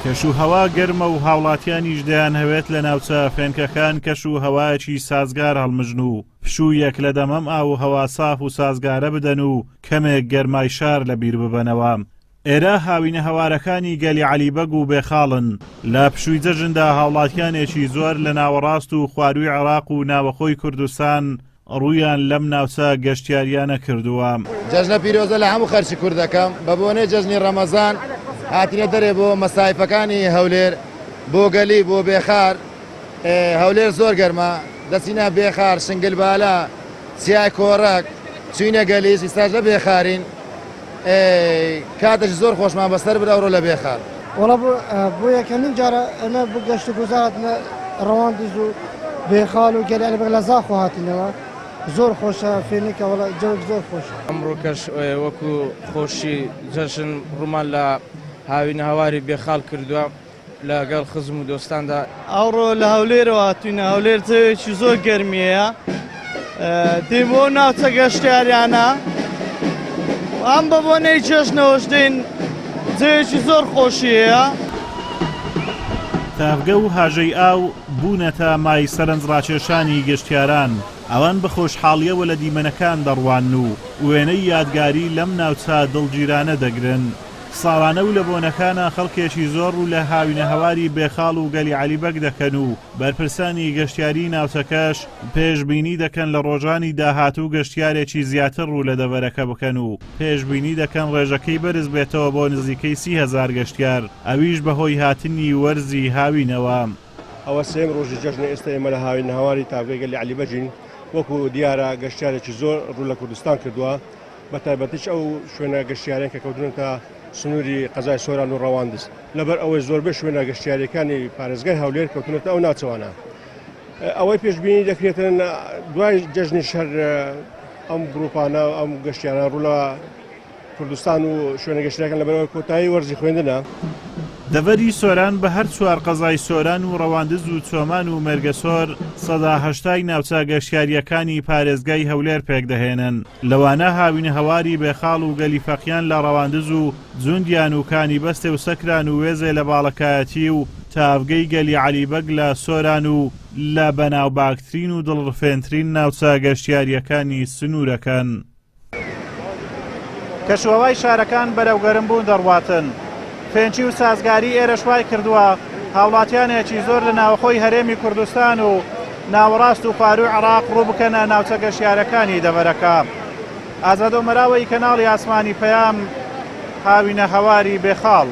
کەشوهەوا گەرمە و هاوڵاتیانیش دەیانهەوێت لە ناوچە فێنکەکان کەش و هەوایەکی سازگار هەڵمژن و پشوویەک لە دەم ئەم ئاو و هەوا ساف و سازگارە بدەن و کەمێک گەرمای شار لە بیر ببەنەوە. ئێرە هاوینەهەوارەکانی گەلی عەلی بەگ و بێخاڵن. لە پشووی جەژندا هاوڵاتیانێکی زۆر لە ناوەڕاست و خوارووی عێراق و ناوەخۆی کوردستان ڕوویان لەم ناوچە گەشتیارییانە کردووە. جەژنە پیرۆزە لە هەموو خەرکی کورد دەکەم، بە بۆنەی جەژنی ڕەمەزان هاتینە دەرێ بۆ مەسایفەکانی هەولێر، بۆ گەلی، بۆ بێخار، هەولێر زۆر گەرمە، دەچینە بێخار، شنگل بالا، چیای کۆڕەک، چوینە گەلیش، ئیستاش لە بێخارین، کاتێکی زۆر خۆشمان بەسەر برد ئەوڕۆ لە بێخار. وەڵا بۆ یەکەمین جارە ئێمە بۆ گەشت و گوزار هاتینە ڕەواندز و بێخال و گەلی عەلی بەگ لە زاخۆ هاتینەوە زۆر خۆشە فێنکە وەڵا جەوێک زۆر خۆشە. ئەمڕۆ کەش وەکو خۆشی جەژن ڕوومان لە هاوینەهەواری بێخاڵ کردووە. لەگەڵ خزم و دۆستاندا. ئەوڕۆ لە هەولێرەوە هاتوینە، هەولێر جەوێکی زۆر گەرمیەیە، دێین بۆ ناوچە گەشتیاریانە، ئەم بە بۆنەی جەژنەوەش دێین، جەوێکی زۆر خۆشی هەیە. تاڤگە و هاژەی ئاو بوونەتە مای سەرنجڕاکێشانی گەشتیاران، ئەوان بە خۆشحاڵییەوە لە دیمەنەکان دەڕوانن و وێنەی یادگاری لەم ناوچە دڵگیرانە دەگرن. ساڵانە و لە بۆنەکانا خەڵکێکی زۆر ڕوو لە هاوینەهەواری بێخاڵ و گەلی عەلی بەگ دەکەن و بەرپرسانی گەشتیاریی ناوچەکەش پێشبینی دەکەن لە ڕۆژانی داهاتوو گەشتیارێکی زیاتر ڕوو لە دەڤەرەکە بکەن و پێشبینی دەکەن ڕێژەکەی بەرز بێتەوە بۆ نزیکەی 30,000 گەشتیار ئەویش بەهۆی هاتنی وەرزی هاوینەوە. ئەوە سێیەم ڕۆژی جەژنە ئێستا ئێمە لە هاوینەهەواری تاڤگەی گەلی عەلی بەگین وەکو دیارە گەشتیارێکی زۆر ڕوو لە کوردستان کردووە. بە تایبەتیش ئەو شوێنە گەشتیاریان کە کەوتونەتە سنووری قەزای سۆران و ڕەواندز لەبەر ئەوەی زۆربەی شوێنە گەشتیاریەکانی پارێزگای هەولێر کەوتونەتە ئەو ناوچەوانە ئەوەی پێشبینی دەکرێتن دوای جەژنی شەر ئەم گروپانە ئەم گەشتیاران ڕوو لە کوردستان و شوێنە گەشتیارەکان لەبەرەوە کۆتایی وەرزی خوێندنە. دەڤەری سۆران بە هەر چوار قەزای سۆران و ڕەواندز و چۆمان و مێرگەسۆر سەدا هەشتای ناوچە گەشتیارییەکانی پارێزگای هەولێر پێکدەهێنن، لەوانە هاوینەهەواری بێخاڵ و گەلی فەقیان لە ڕەواندز و جوندیان و کانی بەستێ و سەکران و وێزێ لە باڵەکایەتی و تاڤگەی گەلی عەلی بەگ لە سۆران و لە بەناوباگترین و دڵڕفێنترین ناوچە گەشتیارییەکانی سنوورەکەن. کەشوهەوای شارەکان بەرەو گەرمبوون دەڕواتن، فێنکی و سازگاری ئێرەش وای کردووە هاوڵاتیانێکی زۆر لە ناوەخۆی هەرێمی کوردستان و ناوەڕاست و خوارووی عێراق ڕووبکەنە ناوچە گەشتیارەکانی دەڤەرەکە. ئازاد ئۆمەراوەی کەناڵی ئاسمانی پەیام، هاوینەهەواری بێخاڵ.